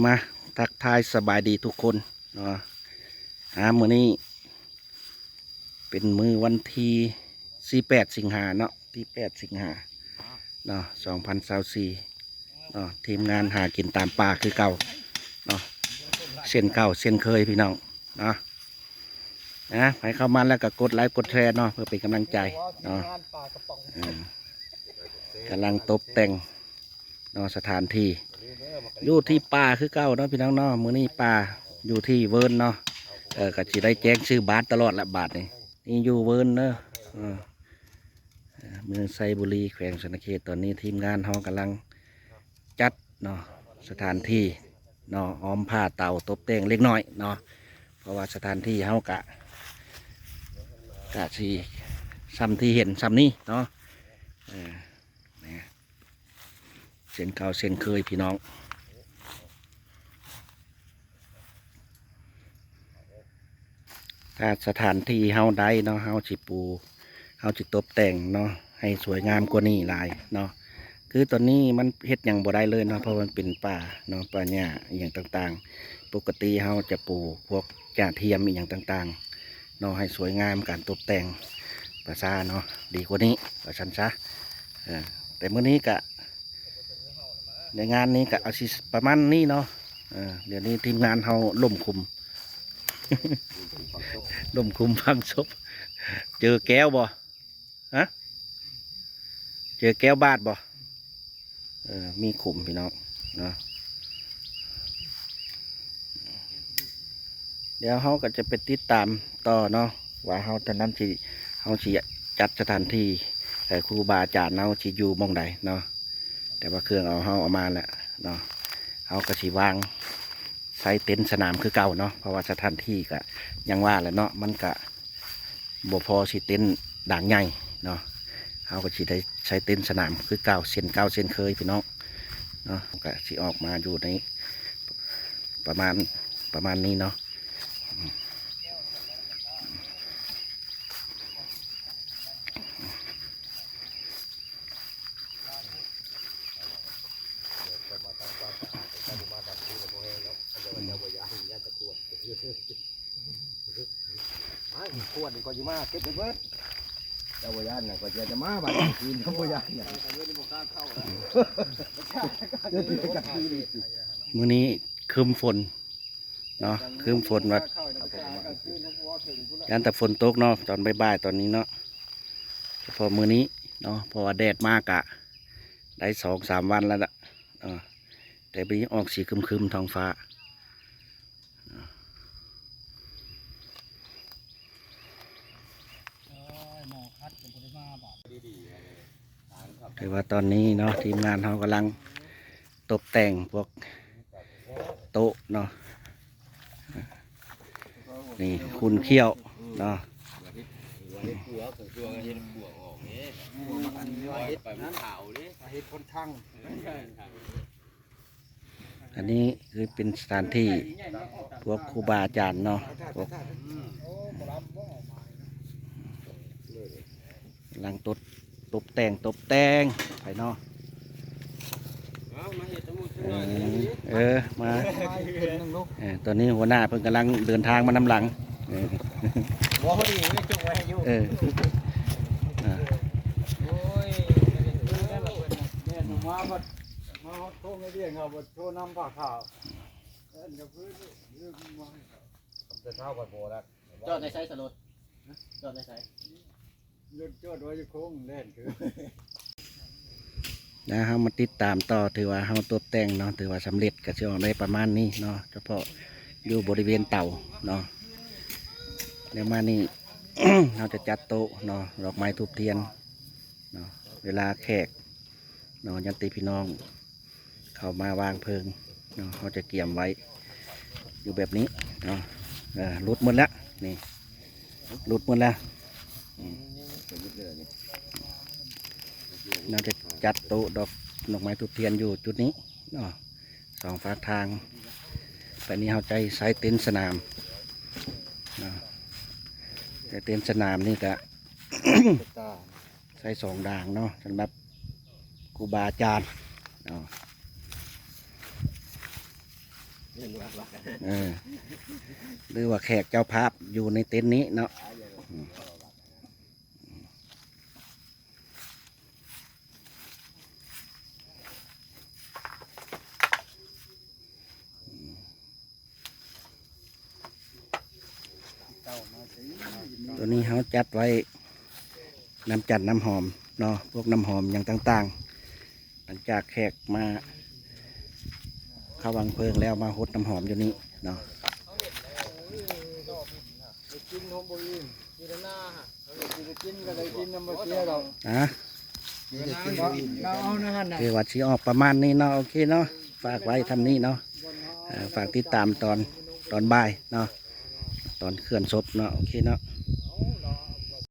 ມາທັກທາຍສະບາຍດີທຸກຄົນເນາະ. ອ່າ ມື້ນີ້ເປັນມື້ວັນທີ ທີແປດ ສິງຫາເນາະ ທີແປດ ສິງຫາເນາະ ສອງພັນຊາວສີ່ເນາະ. ທີມງານຫາກິນຕາມປ່າຄືເກົ່າເນາະ ເຊັ່ນເກົ່າເຊັ່ນເຄີຍພີ່ນ້ອງເນາະ. ນະ ໃຜເຂົ້າມາແລ້ວກໍກົດໄລກົດແຊເນາະ ເພື່ອເປັນກຳລັງໃຈເນາະ. ເອີ ກຳລັງຕົບແຕ່ງເນາະ ສະຖານທີ່ ຢູ່ທີ່ປ່າຄືເກົ່າເນາະພີ່ນ້ອງເນາະ. ມື້ນີ້ປ່າຢູ່ທີ່ເວີນເນາະ. ເອີ ກໍຊິໄດ້ແຈ້ງຊື່ບ້ານຕະຫຼອດລະບາດນີ້. ນີ້ຢູ່ເວີນເດີ ເອີ ເມືອງໄຊບູລີ ແຂວງສະຫວັນນະເຂດ. ຕອນນີ້ທີມງານເຮົາກຳລັງຈັດເນາະ ສະຖານທີ່ເນາະ ອ້ອມຜາເຕົາ ຕົບແຕ່ງເລັກນ້ອຍເນາະ. ເພາະວ່າສະຖານທີ່ເຮົາກະ ກະຊິຊ່ຳທີ່ເຫັນຊ່ຳນີ້ເນາະ. ເອີ ນະ ເຊັ່ນເກົ່າເຊັ່ນເຄີຍພີ່ນ້ອງ. ຖ້າສະຖານທີ່ເຮົາໄດ້ເນາະ ເຮົາຊິປູ ເຮົາຊິຕົບແຕ່ງເນາະ ໃຫ້ສວຍງາມກວ່ານີ້ຫຼາຍເນາະ. ຄືຕອນນີ້ມັນເຮັດຫຍັງບໍ່ໄດ້ເລີຍເນາະ ເພາະມັນເປັນປ່າເນາະ ປ່າຫຍ້າອີ່ຫຍັງຕ່າງໆ. ປົກກະຕິເຮົາຈະປູພວກຫຍ້າທຽມອີ່ຫຍັງຕ່າງໆເນາະ ໃຫ້ສວຍງາມ ການຕົບແຕ່ງປ່າຊ້າເນາະ ດີກວ່ານີ້ ວ່າຊັ້ນຊະ. ເອີ ແຕ່ມື້ນີ້ກະ ໃນງານນີ້ກໍເອົາຊິປະມານນີ້ເນາະ. ເອີ ດຽວນີ້ທີມງານເຮົາລົ້ມຄຸມ ລົ້ມຄຸມຝັງສົບ. ເຈີແກ້ວບໍ່? ຮະ? ເຈີແກ້ວບາດບໍ່? ເອີ ມີຂຸມພີ່ນ້ອງເນາະ. ດຽວເຮົາກໍຈະໄປຕິດຕາມຕໍ່ເນາະ ວ່າເຮົາຕອນນັ້ນຊິ ເຮົາຊິຈັດສະຖານທີ່ ເອີ ຄູບາອາຈານເຮົາຊິຢູ່ໝ່ອງໃດເນາະ. ແຕ່ວ່າເຄື່ອງເຮົາ ເຮົາເອົາມາແລ້ວເນາະ ເຮົາກໍຊິວາງໃຊ້ເຕັນສະໜາມຄືເກົ່າເນາະ. ເພາະວ່າສະຖານທີ່ກໍຍັງວ່າແຫຼະເນາະ ມັນກໍບໍ່ພໍຊິເຕັນດາງໃຫຍ່ເນາະ. ເຮົາກໍຊິໄດ້ໃຊ້ເຕັນສະໜາມຄືເກົ່າ ເຊັ່ນເກົ່າເຊັ່ນເຄີຍພີ່ນ້ອງເນາະ. ກໍຊິອອກມາຢູ່ໃນປະມານ ປະມານນີ້ເນາະ. ຂວດນີ້ກໍຊິມາເກັບໄປເບິດ ເຈົ້າບໍ່ຢ້ານນະ ກໍຊິມາບາດຄືນ ເຈົ້າບໍ່ຢ້ານນະ. ມື້ນີ້ຄຶ້ມຝົນ ເນາະ ຄຶ້ມຝົນວ່າ ຢ້ານແຕ່ຝົນຕົກເນາະ ຕອນບ່າຍໆ ຕອນນີ້ເນາະ. ສະເພາະມື້ນີ້ເນາະ ເພາະວ່າແດດມາກະໄດ້ສອງສາມວັນແລ້ວລະ ເອີ ແຕ່ມື້ນີ້ອອກສີຄຶ້ມໆ ທ້ອງຟ້າ. ຖືວ່າຕອນນີ້ເນາະ ທີມງານເຮົາກຳລັງຕົບແຕ່ງພວກໂຕະເນາະ. ນີ້ຂຸ້ນຂ້ຽວເນາະ. ອັນນີ້ຄືເປັນສະຖານທີ່ພວກຄູບາອາຈານເນາະ ພວກ ກຳລັງຕົບ ຕົບແຕ່ງ ຕົບແຕ່ງໄປເນາະ. ເອີ ເອີ ມາ ເອີ ຕອນນີ້ຫົວໜ້າເພິ່ນກຳລັງເດີນທາງມານຳຫຼັງ. ເອີ ບໍ່ພໍດີເລີຍ ຈຸກໄວ້ໃຫ້ຢູ່. ເອີ ອ່າ ໂອ້ຍ ແມ່ນມາບັດ ມາຮອດໂຄ້ງໄອ້ວຽງເຮົາບັດໂທນຳປາຂາວ ເອີ້ນກັບພື້ນ ແຕ່ເຊົ້າບັດບໍ່ລະ. ຈອດໃນໃສສະລົດ? ຈອດໃນໃສ? ລົດຈອດໄວ້ຢູ່ໂຄ້ງແລ່ນຄື. ແລ້ວເຮົາມາຕິດຕາມຕໍ່ ຖືວ່າເຮົາຕົບແຕ່ງເນາະ ຖືວ່າສຳເລັດ ກໍຊິອອກໄດ້ປະມານນີ້ເນາະ ສະເພາະຢູ່ບໍລິເວນເຕົາເນາະ. ແລ້ວມານີ້ ເຮົາຈະຈັດໂຕະເນາະ ດອກໄມ້ທູບທຽນເນາະ ເວລາແຂກເນາະ ຍາດຕິພີ່ນ້ອງ ເຂົ້າມາວາງເພີງເນາະ ເຮົາຈະກຽມໄວ້ຢູ່ແບບນີ້ເນາະ. ເອີ ຫຼຸດໝົດແລ້ວ ນີ້ ຫຼຸດໝົດແລ້ວ. ອືມ ເຮົາຈະຈັດໂຕະດອກ ດອກໄມ້ທູບທຽນຢູ່ຈຸດນີ້ເນາະ ສອງຟາກທາງ. ແບບນີ້ເຮົາຈະໃຊ້ເຕັນສະໜາມເນາະ ໃຊ້ເຕັນສະໜາມນີ້ກະ ໃຊ້ສອງດາງເນາະ ສຳລັບຄູບາອາຈານເນາະ. ເອີ ຫຼືວ່າແຂກເຈົ້າພາບຢູ່ໃນເຕັນນີ້ເນາະ. ໂຕນີ້ເຮົາຈັດໄວ້ ນ້ຳຈັນນ້ຳຫອມເນາະ ພວກນ້ຳຫອມຫຍັງຕ່າງໆ ຫຼັງຈາກແຂກມາເຂົ້າວັງເພີງແລ້ວ ມາຫົດນ້ຳຫອມຢູ່ນີ້ເນາະ. ໄດ້ກິນ ຫົວບໍ່ອີ່ມ ຢູ່ໃນນາຫັ້ນ ເຮົາຊິໄດ້ກິນກໍໄດ້ກິນນຳບໍ່ເສຍດອກ ອາ ເອົານະຫັ້ນນະ ຄືວ່າຊິອອກປະມານນີ້ເນາະ. ໂອເຄເນາະ ຝາກໄວ້ຊ່ຳນີ້ເນາະ ເອີ ຝາກຕິດຕາມຕອນ ຕອນບ່າຍເນາະ ຕອນເຄື່ອນສົບເນາະ. ໂອເຄເນາະ.